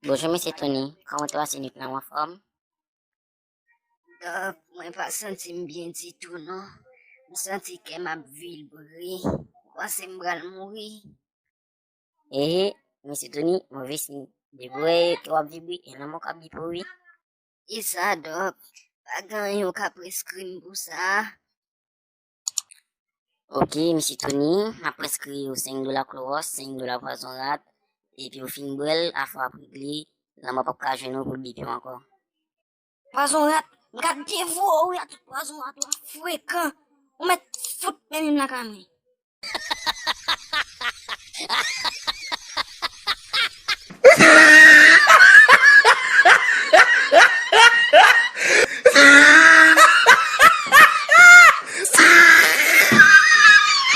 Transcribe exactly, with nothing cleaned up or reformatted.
Bonjou, mesye Tony. Kòman w te pase nwit lan, w anfòm? Dòk, mwen pa santi m byen ditou, non. M santi kè m ap vibre. Ou panse m pral mouri? Ehe, mesye Tony, move siy. Depi w wè ke w ap vibre, e lanmò k ap bipe w, wi. E sa, Dòk? Pa gen anyen w ka preskri m pou sa? Ok, mesye Tony, m ap preskri w senk dola klowòs, senk dola pwazon rat, epi w fin bwè l, afè w ap regle, lanmò p ap ka jwenn ou pou l bipe w ankò. Pwazon rat, m ka devore w wi, ak tout pwazon rat ou a frekan. Ou mèt fout mennen m lakay mwen.